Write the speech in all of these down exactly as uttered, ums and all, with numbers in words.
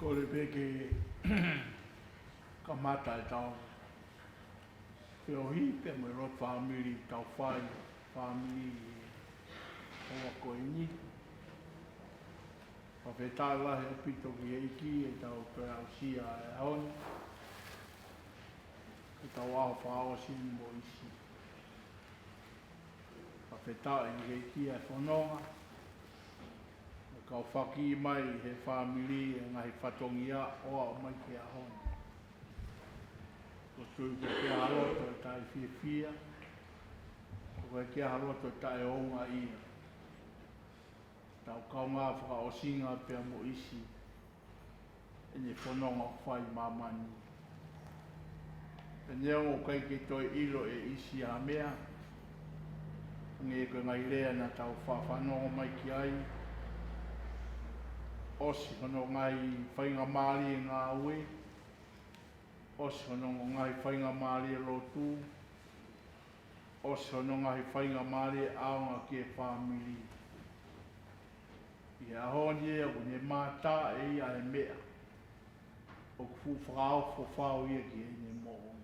Kole pē ke kamata ʻetau feohi pea mo e lotu fāmili ʻoku tau fai, fāmili ʻo e ʻaho ko eni. Fakafetaʻi lahi ʻaupito ki he ʻEiki ʻetau toe aʻusia e ʻaho ni, ʻetau ʻaho fakaʻosi mo ʻIsi. Fakafetaʻi ki he ʻEiki e fononga, ʻoku kau faki mai he fāmili e ngaahi fatongia ʻo aʻu mai ki he ʻaho ni. ʻOku ou tui ko e ʻikai ha loto taʻefiefia, ʻoku ʻikai ha loto taʻeongoʻia. Tau kaungā fakaʻosinga pea mo ʻIsi ʻene fononga ʻoku fai ʻi māmani. Pea neongo ʻoku ʻikai ke toe ʻilo ʻe ʻIsi ha meʻa, hangē ko e ngaahi lea naʻa tau fanongo mai ki ai, ʻosi hono ngaahi faingamālie ngāue, ʻosi hono ngaahi faingamālie lotu, ʻosi hono ngaahi faingamālie ʻaonga ki he fāmili. ʻI he ʻaho ni ʻoku ne mātā ʻe ia e meʻa ʻoku fuʻu fakaofo fau ia ki heʻene moʻui.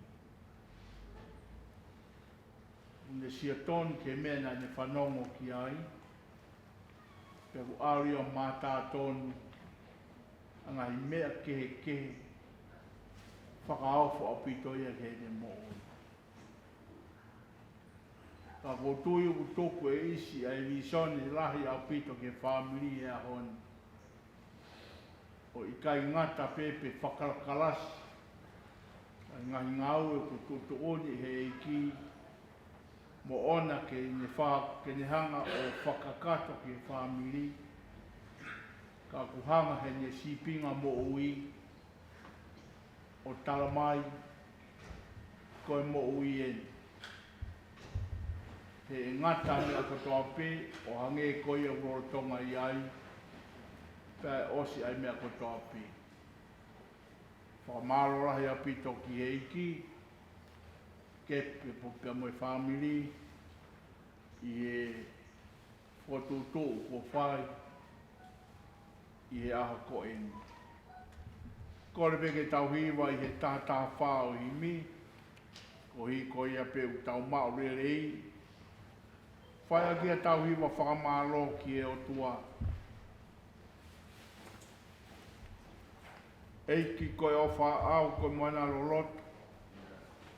ʻOku ne sio tonu ki he meʻa naʻa ne fanongo ki ai, pea ʻoku ʻalu ia ʻo mātā tonu ʻa e ngaahi meʻa kehekehe fakaofo ʻaupito ia ki heʻene moʻui. Ka ʻoku ou tui ʻoku tuku ʻe ʻIsi ʻa e vīsone lahi ʻaupito ki he fāmili he ʻaho ni. ʻO ʻikai ngata pē pe fakalakalasi ʻa e ngaahi ngāue ʻoku tuʻutuʻuni ʻe he ʻEiki moʻona ke ne fa-, ke ne hanga ʻo fakakakato ki he fāmili, ka ʻoku hanga heʻene sīpinga moʻui ʻo talamai ko e moʻui eni. He ʻe ngata meʻa kotoa pē ʻo hangē ko ia ʻoku lolotonga ʻi ai, pea ʻosi ʻa e meʻa kotoa pē. Fakamālō lahi ʻaupito ki he ʻEiki, ke pe po pea mo e fāmili, ʻi he fokotuʻutuʻu kuo fai ʻi he ʻaho ko eni. Kole pē ke tau hiva ʻi he taha taha fā ʻo e himi, koeʻuhi ko ia pē ʻoku tau maʻu lelei. Fai ʻaki ʻetau hiva fakamālō ki he ʻOtua. ʻEiki ko e ʻofa ʻaʻau ko e moana loloto,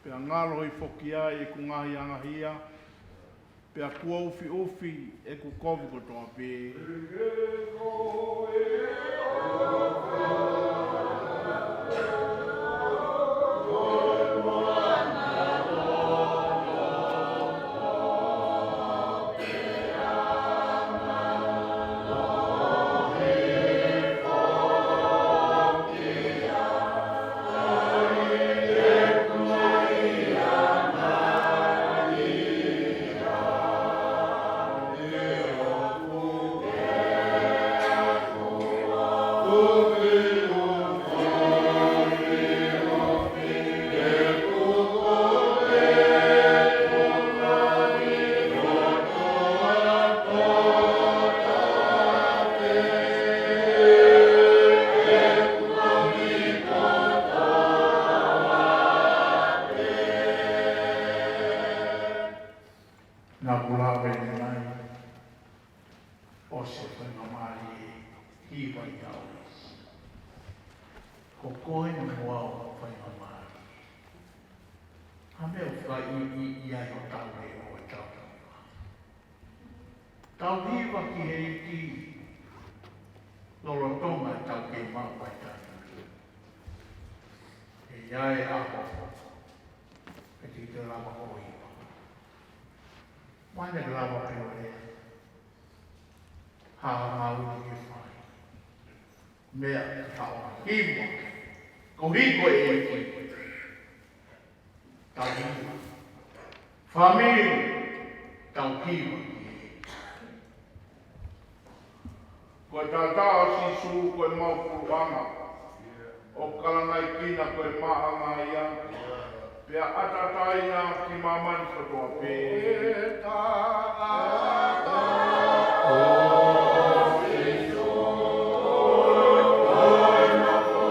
pea ngalo hifo ki ai ʻeku ngaahi angahia, pea kuo ʻufiʻufi ʻeku kovi kotoa pē. Naʻa ku lave ʻanenai, ʻosi e faingamālie hiva ʻi he ʻaho ni. Ko koe mo au faingamālie. Ha meʻa ʻoku fai ʻi, ʻi, ʻi ai hotau leʻo ʻo ʻetau hiva. Tau hiva ki he ʻEiki lolotonga ʻetau kei maʻu ʻa e taimi. ʻE ʻi ai e ʻaho ʻe te te lava ʻo hiva. Mahalo te lava pē ʻo lea, ha ngāue te ke fai. Meʻa ke haʻo hiva. Koeʻuhi ko e ʻEiki. Tau hiva. Fāmili, tau hiva. Ko e taʻataʻa ʻo Sīsū ko e maʻu puluʻanga, ʻo kalanga ʻi kina ko e maʻanga ia, pea ʻataʻatā ia ki māmani kotoa pē. Ko e taʻataʻa ʻo Sīsū, ko e maʻu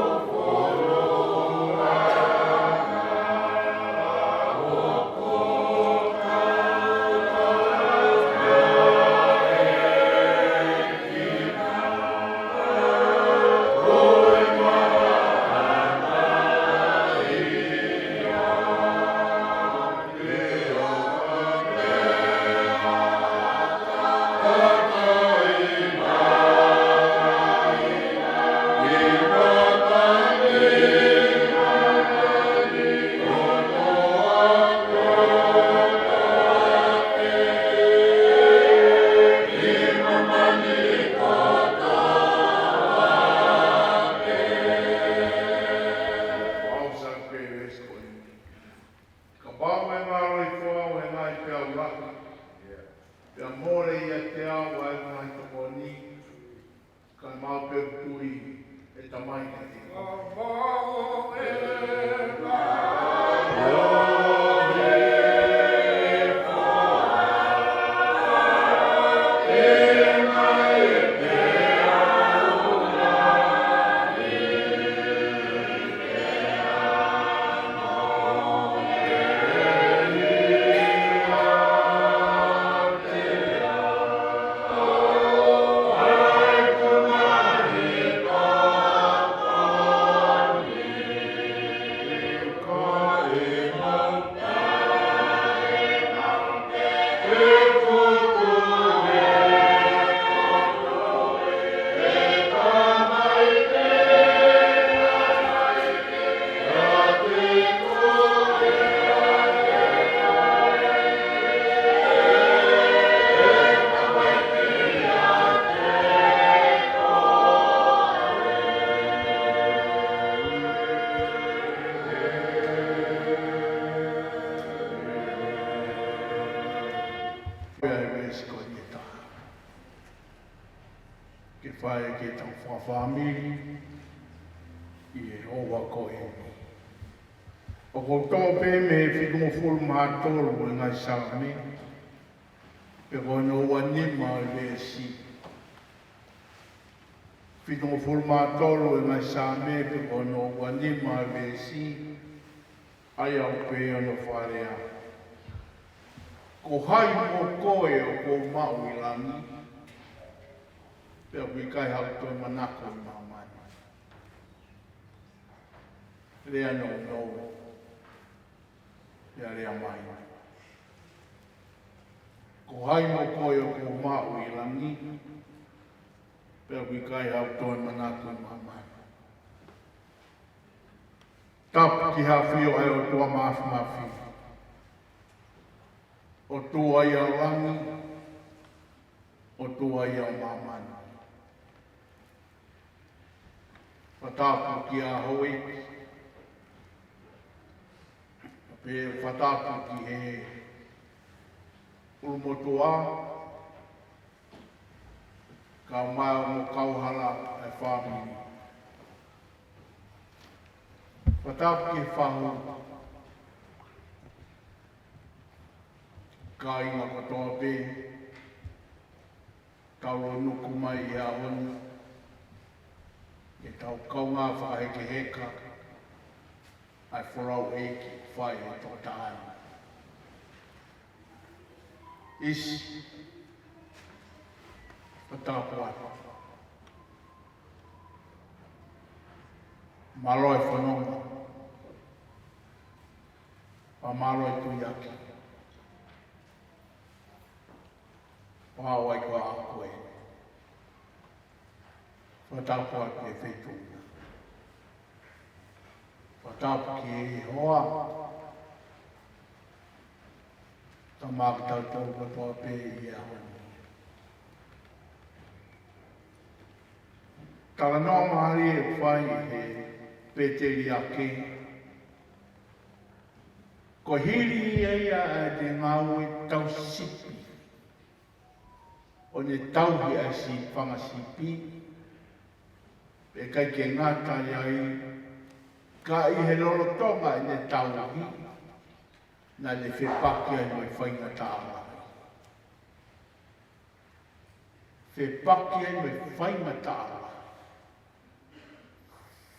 Pea e veesi ko eni ʻe taha. Ke fai ke tau fakafāmili ʻi he houa ko eni. ʻOku ou toʻo pē mei he fitungofulu mā tolu ʻo e ngaahi Saame, pea ko hono ua nima ʻo e veesi. Fitungofulu mā tolu ʻo e ngaahi Saame, pea ko hono ua nima ʻo e veesi. ʻA ia ʻoku pehē hono fakalea: Ko hai mo koe ʻoku ou maʻu ʻi langi, pea ʻoku ʻikai haʻaku toe manako ʻi māmani? Lea nounou, pea lea mai. Ko hai mo koe ʻoku ou maʻu ʻi langi, pea ʻoku ʻikai haʻaku toe manako ʻi māmani? Tapu ki he ʻafio ʻa e ʻOtua Māfimafi, ʻOtua ia ʻo langi, ʻOtua ia ʻo māmani. Fakatapu kia Houʻeiki, pea fakatapu ki he ʻulumotuʻa, kae ʻumaʻā mo e kauhala ʻa e fāmili. Fakatapu ki he fahu, kāinga kotoa pē, tau lōnuku mai he ʻaho ni, ke tau kaungā fakahekeheka ʻa e folau ʻeiki ʻoku fai ʻe he tokotaha ni. ʻIsi, fakatapu atu. Mālō e fononga, pea mālō e tuiaki. Pea ʻoku ʻi ai koā ʻa koe? Fakatapu atu ki he feituʻu na. Fakatapu ki he hoa, tamaiki tautolu kotoa pē ʻi he ʻaho ni. Talanoa mālie ʻoku fai ʻe he pēteliake. Ko e hili ia ʻa ʻene ngāue tauhi sipi, ʻo ne tauhi ʻa e sipi, fanga sipi, pea ʻikai ke ngata ai, ka ʻi he lolotonga ʻene tauhi, naʻa ne fepaki ai mo e faingataʻa lahi. Fepaki ai mo e faingataʻa lahi.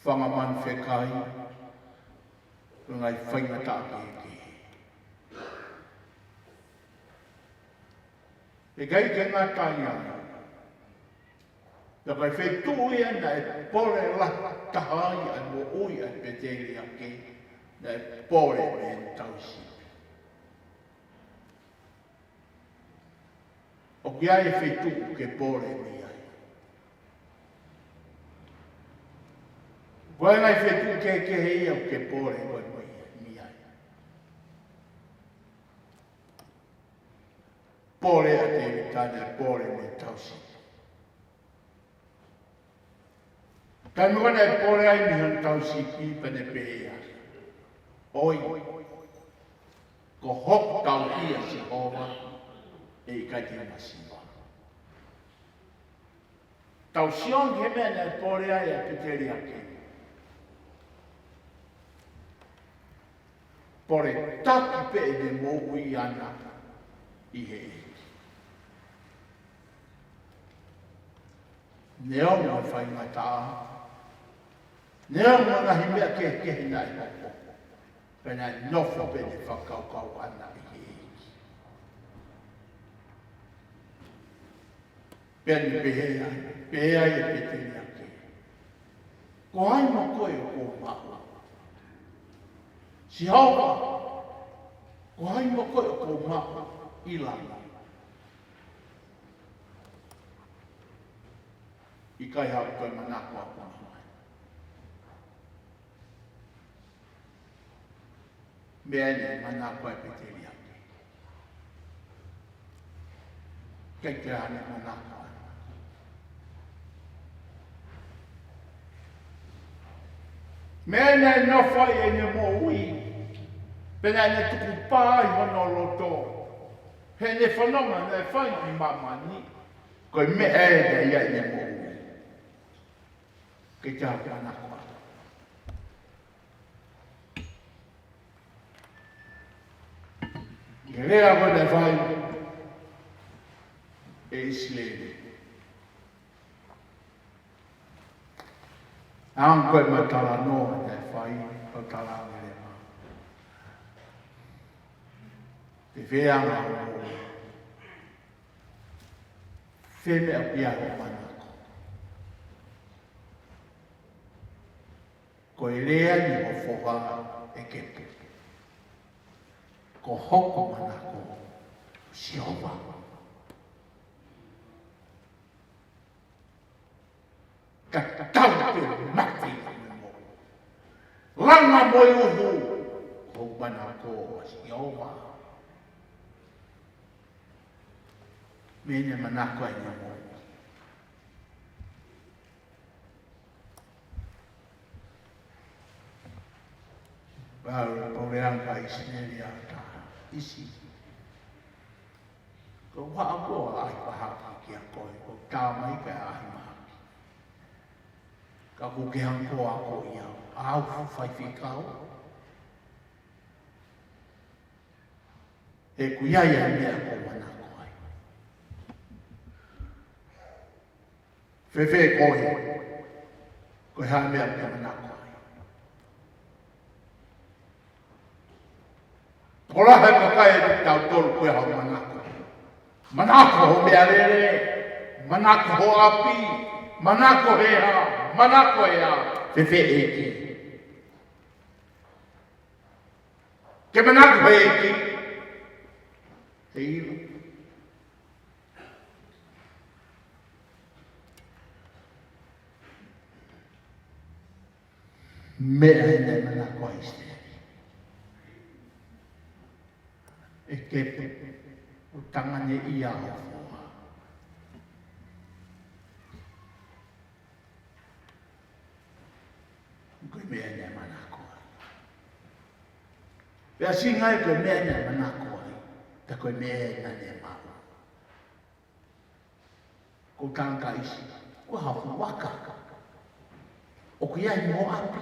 Fanga manu fekai, mo e ngaahi faingataʻa kehekehe. ʻIkai ke ngata ai, pea ko e feituʻu ia naʻe pole lahi taha ai ʻa e moʻui ʻa e pēteliake, naʻe pole mei he tauhi sipi. ʻOku ʻi ai e feituʻu ke pole mei ai. ʻOku ʻi ai e ngaahi feituʻu kehekehe ia ʻoku ke pole koe mei ai. Pole ʻa Tēvita naʻe pole mei he tauhi sipi. Taimi ko ē naʻe pole ai mei hono tauhi sipi pea ne pehē ai, ʻOi, ko hoku tauhi ʻa Sihova, ʻe ʻikai te u masiva. Tau sio ki he meʻa naʻe pole ai ʻa e pēteliake. Pole taki pē ʻene moʻui ʻana ʻi he ʻEiki. Neongo e faingataʻa, neongo e ngaahi meʻa kehekehe naʻe hoko, pea naʻe nofo pē ʻene fakakaukau ʻana ʻi he ʻEiki. Pea ne pehē ai, pehē ai ʻe Peteliake: Ko hai mo koe ʻoku ou maʻu? Sihova, ko hai mo koe ʻoku ou maʻu ʻi lalo? ʻIkai haʻu ko e manako ʻaku ʻana mai. Meʻa eni naʻe manako ai ʻa Peteliake. ʻIkai ke ʻi ai haʻane manako ʻana. Meʻa eni naʻe nofo ai ʻene moʻui, pea naʻe tukupā ai hono loto heʻene fononga naʻe fai ʻi māmani. Ko e meʻa eni naʻe ʻi ai ʻene moʻui. ʻIkai ke ʻi ai haʻane manako ʻana. Ko e lea ko ē naʻe fai ʻe ʻIsileli. Hangē ko e talanoa naʻe fai, ko e talanoa leva. Te feanga o fē meʻa pea ʻoku manako. Ko e lea ni ʻo e foha ʻEkepu. Ko hoku manako ʻa Sihova. Ka tau te mate mo langa mo e uhu, ko hoku manako ʻa Sihova. Meʻa naʻe manako ai ʻene moʻui. Pau, pau lea ange ʻa ʻIsileli ʻa taha ʻisi. Ko haʻa ko ʻai pahaki kia koe, ko tā mai ka ʻai mahaki. Ka ko ke hanga ko ʻa ko ia, ʻa au faifekau. He ʻoku ʻi ai ʻa e meʻa ʻoku ou manako ai. Fēfē koe? Ko e hā e meʻa ʻoku ke manako ai? Ko e lahi e kakai ʻiate kitautolu ko e hā hoʻo manako. Manako hoʻo meʻalele, manako hoʻo ʻapi, manako he hā, manako he hā, fēfē ʻEiki? Ke manako he ʻEiki. He ʻilo. Meʻa eni naʻe manako ai ʻIsileli. ʻEkepu, ʻoku tanganeʻia ho foha. Ko e meʻa eni naʻe manako ai. Pea ʻosi ngali ko e meʻa eni naʻe manako ai, pea ko e meʻa eni naʻe maʻu. Ko e tangataʻeiki, ko e hā hoku vaka? ʻOku ʻi ai mo ho ʻapi?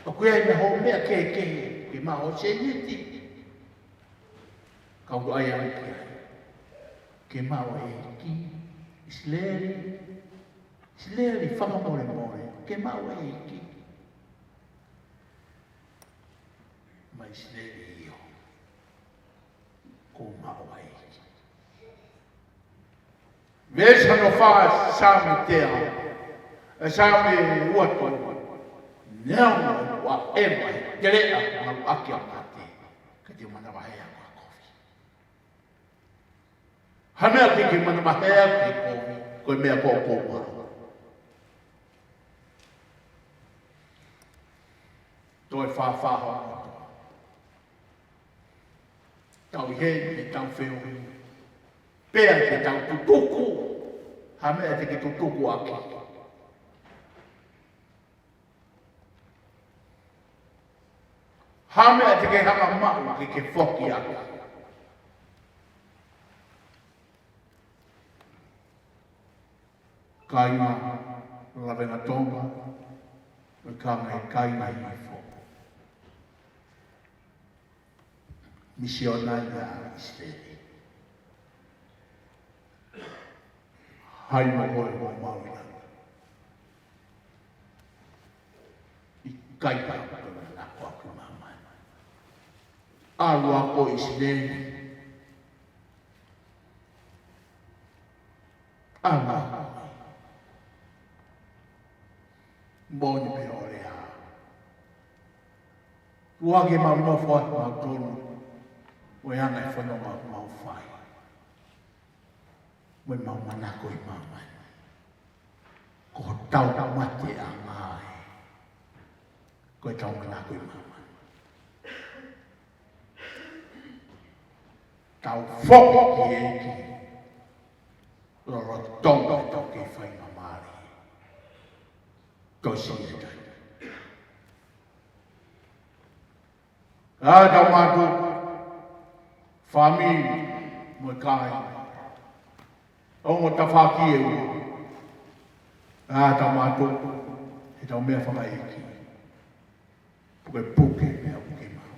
ʻOku ʻi ai mo hoʻo meʻa kehekehe, ke maʻu ho sēniti? Ka u ʻai ange ki ai. Ke maʻu ʻe he ʻEiki, ʻIsileli, ʻIsileli fakamolemole, ke maʻu ʻe he ʻEiki. Mai ʻIsileli ʻio. Ko e maʻu ʻa e ʻEiki. Veesi hono fā, Saame teau. ʻE Saame ua tolu. Neongo ʻeku ʻeva he teleʻa maluʻaki ʻa mate, ka te u manavahē ʻaki ha kovi. Ha meʻa ke ke manavahē ʻaki ha kovi, ko e meʻa ko ē ʻoku ou maʻu. Toe fāfā hono tau ʻi heni, ʻe tau feohi. Pea te tau tutuku ha meʻa te ke tutuku ʻaki. Ha meʻa te ke hanga maʻu ke ke foki ʻaki. Kāinga Lavengatonga, mo e kāinga, kāinga Hihifo. Misiona ia ʻa ʻIsileli. Hai mo koe mo maʻu ʻi langi. ʻIkai ke ʻi ai ha manako ʻi māmani. ʻAlu ā ko ʻIsileli. ʻAlu ā. Moʻoni pē ʻo lea. Tuku ke mau nofo ʻa mautolu. Mo e anga e fononga mau fai. Mo ʻemau manako ʻi māmani. Ko hotau mate ʻa ngāue. Ko ʻetau manako ʻi māmani. Tau foki ki he ʻEiki. Lolotonga ʻetau kei fai māmani. Ko e siʻi ʻe taha. ʻA e tau mātuku, fāmili, mo e kāinga. Ongo tafaʻaki ʻe ua. ʻA e tau mātuku, ʻetau meʻa fakaʻeiki. Pukepuke meʻa ʻoku ke maʻu.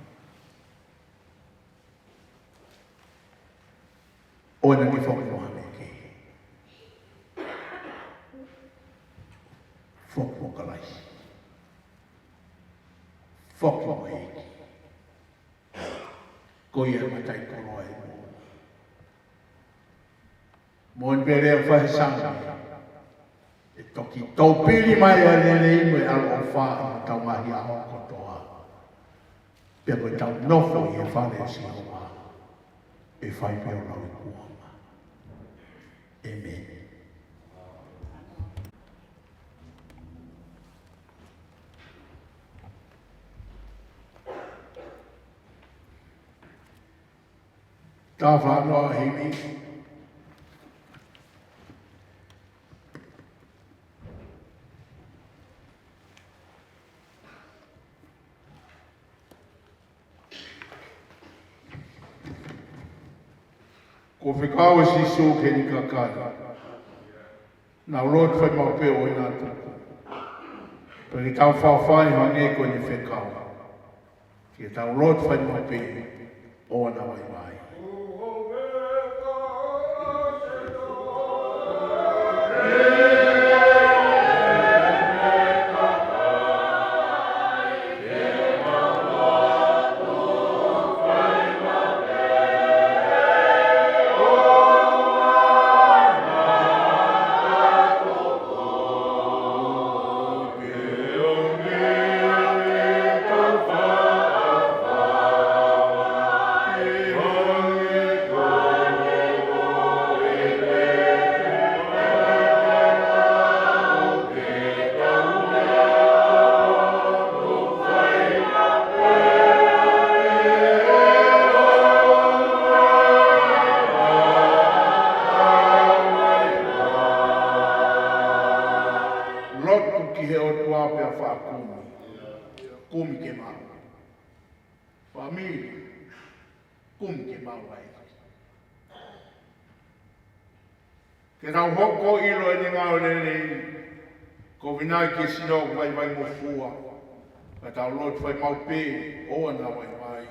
ʻOua naʻa ke foki mo ha meʻa kehe. Foki mo Kalaisi. Foki mo e ʻEiki. Ko ia ʻe matai koloa ʻi moʻoni. Moʻoni pē lea fai Saame. ʻE toki tōpili mai ʻa e lelei mo e ʻaloʻofa ʻi hotau ngaahi ʻaho kotoa. Pea ko ʻetau nofo ʻi he fale ʻo Sihova. ʻE fai pē ʻo lauikuonga. ʻĒmeni. Tau fanongo himi. Kuo fekau ʻe Sīsū ki heʻene kakai. Nau lotu fai maʻu pē ʻo ʻoua naʻa tuku. Pea ke tau faʻa fai hangē ko ʻene fekau. Ke tau lotu fai maʻu pē ʻo ʻoua naʻa vaivai. Lotu ki he ʻOtua pea faʻa kumi. Kumi ke maʻu. Fāmili, kumi ke maʻu ai. Ke tau hoko ʻo ʻilo ʻene ngāue lelei, ko e ʻuhinga ia ke sino vaivaingofua, ka tau lotu fai maʻu pē, ʻoua naʻa vaivai.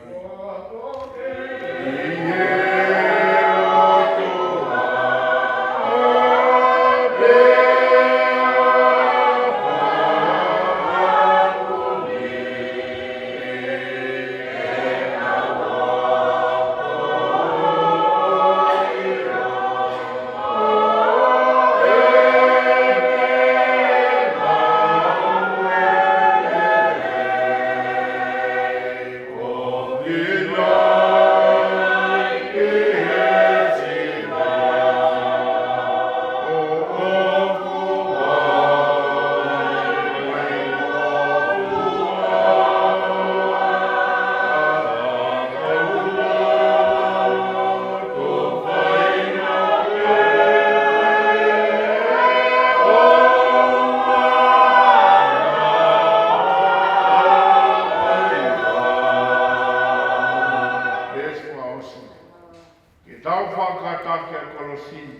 Ke tau fakakātaki ʻa e kolosi ni.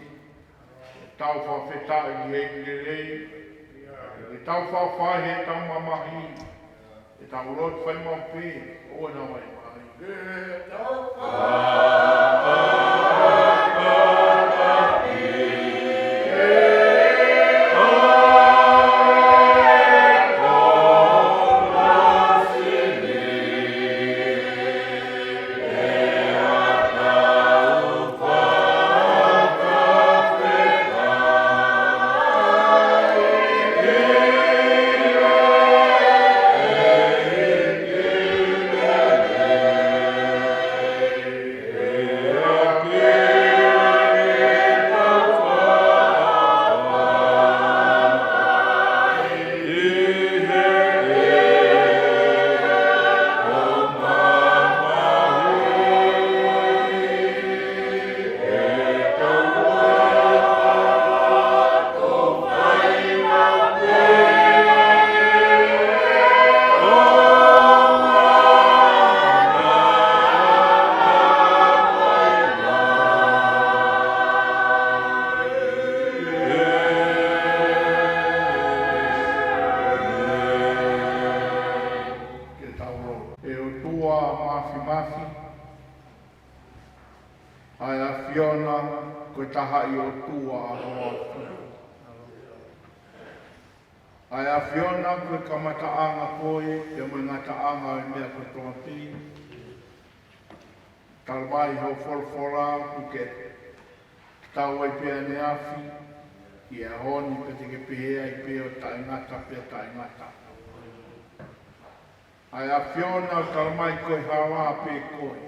Ke tau fakafetaʻi ki he ʻEiki lelei. Ke tau fakafai ʻetau mamahi. Ke tau lotu fai maʻu pē, ʻoua naʻa vaivai. Ke tau lotu. ʻE ʻOtua Māfimafi, ʻa e ʻAfiona, ko e taha ʻi ʻOtua ʻa hoʻo ʻAfio. ʻA e ʻAfiona, ko e kamataʻanga koe, pea mo e ngataʻanga ʻo e meʻa kotoa pē. Talamai ʻe hoʻo folofola, ʻoku ke tau ai pē ʻaneafi, ʻi he ʻaho ni pea te ke pehē ai pē ʻo taʻengata pea taʻengata. ʻA e ʻAfiona, ʻoku talamai ko e hala pē koe,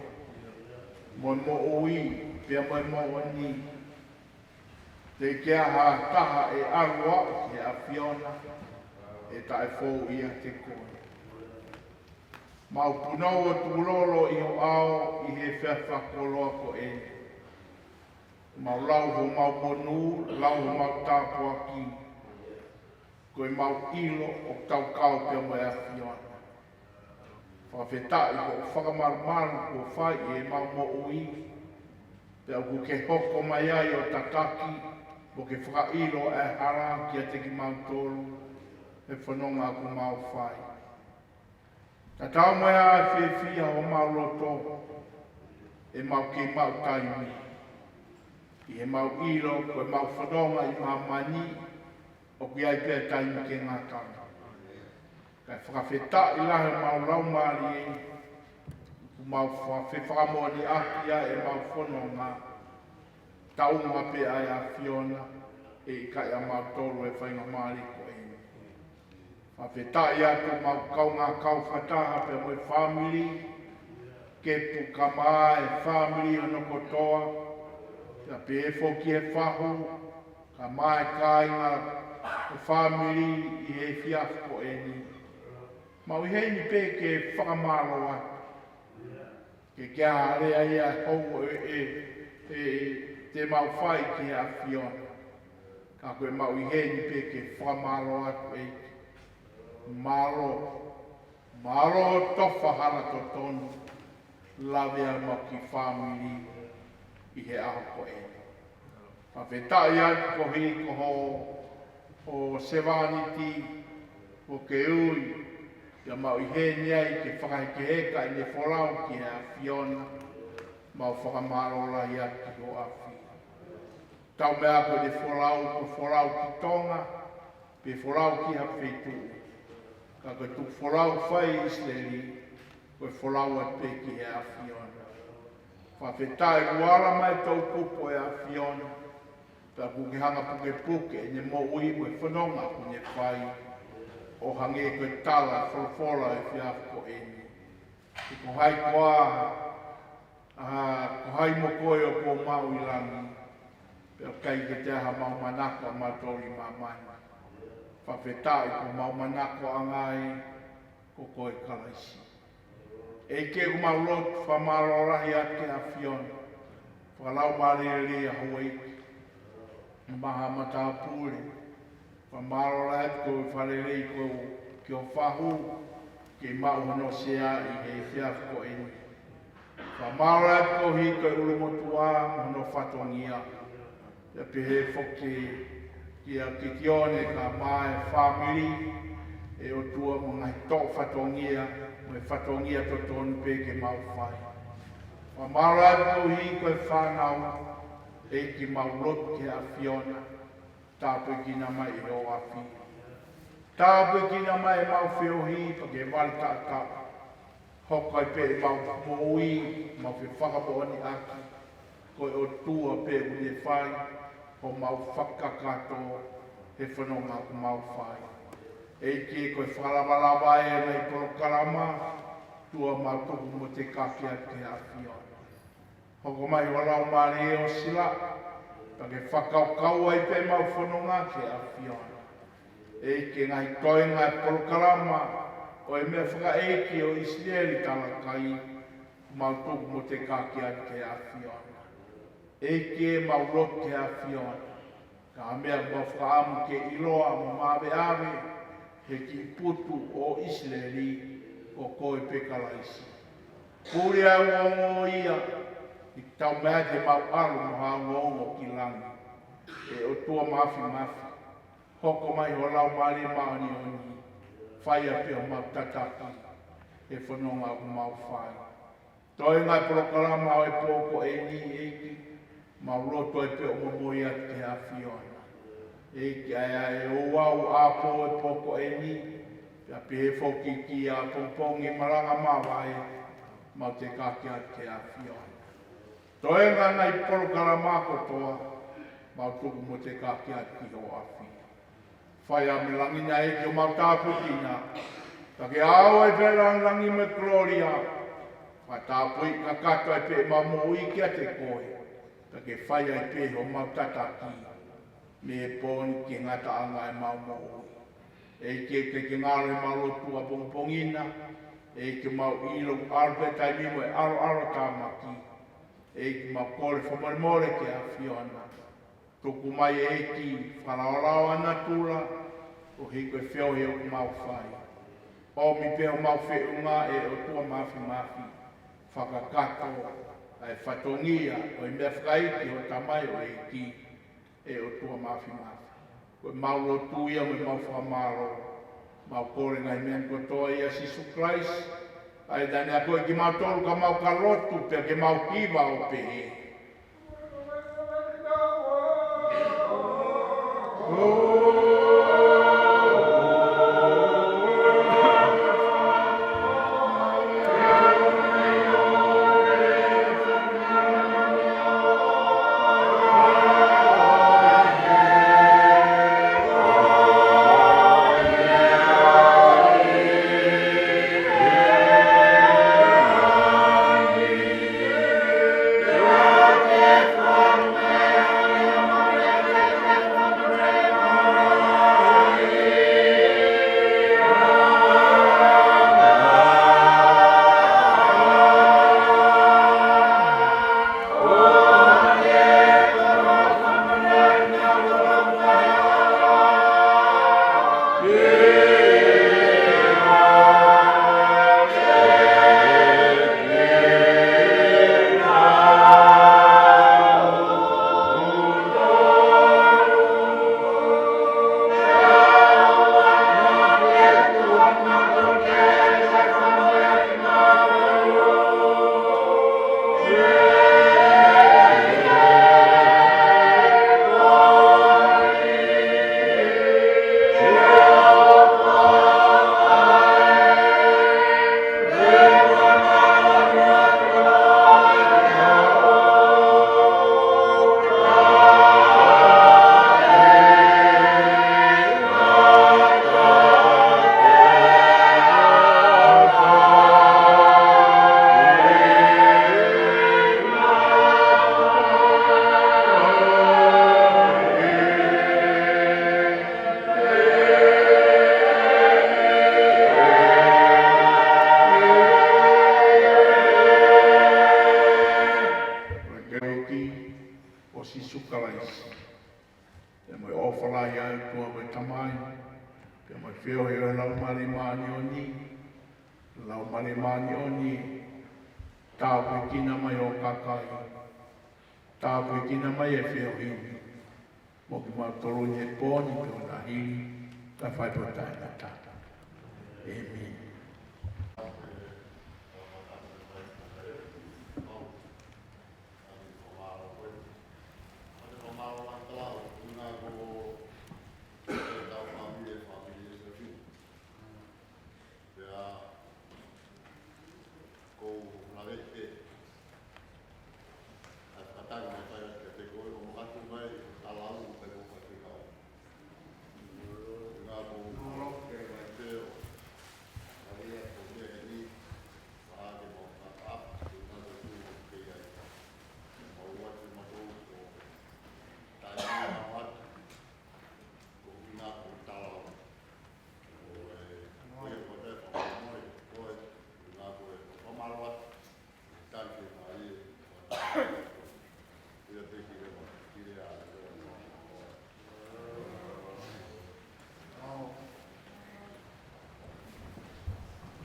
mo e moʻui, pea mo e moʻoni. Teʻeki ai ha taha ʻe ʻalu ʻo aʻu ki he ʻAfiona ʻe taʻefou ʻiate koe. Mau punou ʻo tukulolo ʻi ho ʻao ʻi he efiafi fakakoloa ko eni. Mau lau homau monū, lau homau tāpuaki. Ko ʻemau ʻilo ʻoku tau kau pea mo e ʻAfiona. Fakafetaʻi hoʻo fakamalumalu kuo fai ʻi heʻemau moʻui. Pea ʻoku ke hoko mai ai ʻo tataki, mo ke fakaʻilo ʻa e hala kiate kimautolu, he fononga ʻoku mau fai. Tatau mo e ʻā fiefia homau loto, ʻemau kei maʻu taimi. ʻI heʻemau ʻilo, ko ʻemau fononga ʻi māmani, ʻoku ʻi ai pē taimi ke ngata. Kae fakafetaʻi lahi homau laumālie, ʻoku mau fa-, fefakamoʻoniʻaki ʻa ʻemau fononga, taʻu mai pē ʻa e ʻAfiona, ʻe ʻikai ʻa mautolu ʻe faingamālie ko eni. Fakafetaʻi atu homau kaungā kau fakataha pea mo e fāmili, ke puka mai e fāmili hono kotoa, pea pehē foki e fahu, kae ʻumaʻā e kāinga ʻo e fāmili ʻi he efiafi ko eni. Mau ʻi heni pē ke fakamālō atu. Ke ke ʻalu ai ʻa e hou ʻe, ʻe, ʻe, te mau fai ki he ʻAfiona. Ka ko ʻemau ʻi heni pē ke fakamālō atu ʻEiki. Mālō, mālō tofa hala totonu, lave ʻa homau kiʻi fāmili ʻi he ʻaho ko eni. Fakafetaʻi atu koeʻuhi ko hoʻo, hoʻo sevāniti ʻoku ke ui, pea mau ʻi heni ai ke fakahekeheka ʻene folau ki he ʻAfiona, mau fakamālō lahi atu ki hoʻo ʻAfio. Taumuʻa ko ʻene folau, ko e folau ki Tonga, pe folau ki ha feituʻu. Ka ko e tuku folau fai ʻi ʻIsileli, ko e folau atu pē ki he ʻAfiona. Fakafetaʻi kuo ala mai e toʻukupu ʻo e ʻAfiona, pea kuo ke hanga pukepuke ʻene moʻui mo e fononga ʻoku ne fai, ʻo hangē ko e tala e folofola ʻo e efiafi ko eni. He ko hai koā, ʻa, ko hai mo koe ʻoku ou maʻu ʻi langi, pea ʻoku ʻikai ke toe ʻi ai haʻamau manako ʻamautolu ʻi māmani. Fakafetaʻi ko homau manakoʻanga ia ko koe Kalaisi. ʻEiki, ʻoku mau lotu fakamālō lahi atu ki he ʻAfiona. Fakalaumālie lelei ʻa houʻeiki, maha matāpule. Fakamālō lahi atu ko e fakalelei ko ē ki ho fahu, ke maʻu hono sea ʻi he efiafi ko eni. Fakamālō lahi atu koeʻuhi ko e ʻulumotuʻa mo hono fatongia. Pea pehē foki kia Kitione kae ʻumaʻā e fāmili, ʻE ʻOtua, mo e ngaahi toʻo fatongia, mo e fatongia totonu pē ke mau fai. Fakamālō atu koeʻuhi ko e fānau, ʻEiki, mau lotu ki he ʻAfiona, tāpuekina mai ʻe hoʻo ʻAfio. Tāpuekina mai ʻemau feohi, pea ke vali taʻataʻa. Hoko ai pē ʻemau moʻui, mau fefakamoʻoniʻaki ko e ʻOtua pē ʻoku ne fai homau fakakakato he fononga ʻoku mau fai. ʻEiki, ko e fakalavalava ʻa e ngaahi polokalama, ʻOtua, mau tuku mo tekaki atu ki he ʻAfiona. Hoko mai ho Laumālie ʻo sila, pea ke fakakaukau ai pē ʻemau fononga ki he ʻAfiona. ʻEiki, ngaahi toenga e polokalama ʻo e meʻafakaʻeiki ʻo ʻIsileli talakai, mau tuku mo tekaki atu ki he ʻAfiona. ʻEiki, mau lotu ki he ʻAfiona. Ka meʻa mau fakaʻamu ke ʻiloa mo maveave he kiʻi putu ʻo ʻIsileli, ko koe pē Kalaisi. Pule ʻa e ongoongo ia, ʻi he taumuʻa ke mau ʻalu mo ha ongoongo ki langi. ʻE ʻOtua Māfimafi, hoko mai ho Laumālie Māʻoniʻoni, fai ai pē homau tataki he fononga ʻoku mau fai. Toenga e polokalama ʻo e pō ko eni, ʻEiki, mau lotu ai pē ʻo momoi atu ki he ʻAfiona. ʻEiki, ʻa e ʻa e ouau ʻapō e pō ko eni, pea pehē foki ki he pongipongi malanga māvae, mau tekaki atu ki he ʻAfiona. Toenga e ngaahi polokalama kotoa, mau tuku mo tekaki atu ki hoʻo ʻAfio. Fai ʻa e meʻa langi na, ʻEiki, ʻo mau tāpuekina. Pea ke ʻave pē langilangi mo e kolōlia, fakatapui kakato ai pē ʻemau moʻui kiate koe. Pea ke fai ai pē homau tataki mei he pō ni ki he ngataʻanga ʻemau moʻui. ʻEiki, ke ke ngalo ʻemau lotu ʻapongipongi na. ʻEiki, mau ʻilo ʻalu pē taimi mo e ʻaloʻalo tāmaki. ʻEiki, mau kole fakamolemole ki he ʻAfiona. Tuku mai, ʻEiki, fakalaolao ʻa natula, koeʻuhi ko e feohi ʻoku mau fai. ʻOmi pē homau feʻunga, ʻe ʻOtua Māfimafi, fakakakato ʻa e fatongia ʻo e meʻafakaʻeiki ʻo e Tamai ʻo e ʻEiki, ʻe ʻOtua Māfimafi. Ko ʻemau lotu ia mo ʻemau fakamālō, mau kole ngaahi meʻa ni kotoa ʻia Sīsū Kalaisi, ʻa ia naʻa ne akoʻi kimautolu ka mau ka lotu, pea ke mau hiva ʻo pehē: ʻEiki, ʻo Sīsū Kalaisi, pea mo e ʻofa lahi ʻa e ʻOtua ko e Tamai, pea mo e feohi ʻo e Laumālie Māʻoniʻoni, Laumālie Māʻoniʻoni, tāpuekina mai hoʻo kakai, tāpuekina mai e feohi ni, mo kimautolu ʻi he pō ni pea ʻo nahili, kae fai pē ʻo taʻengata.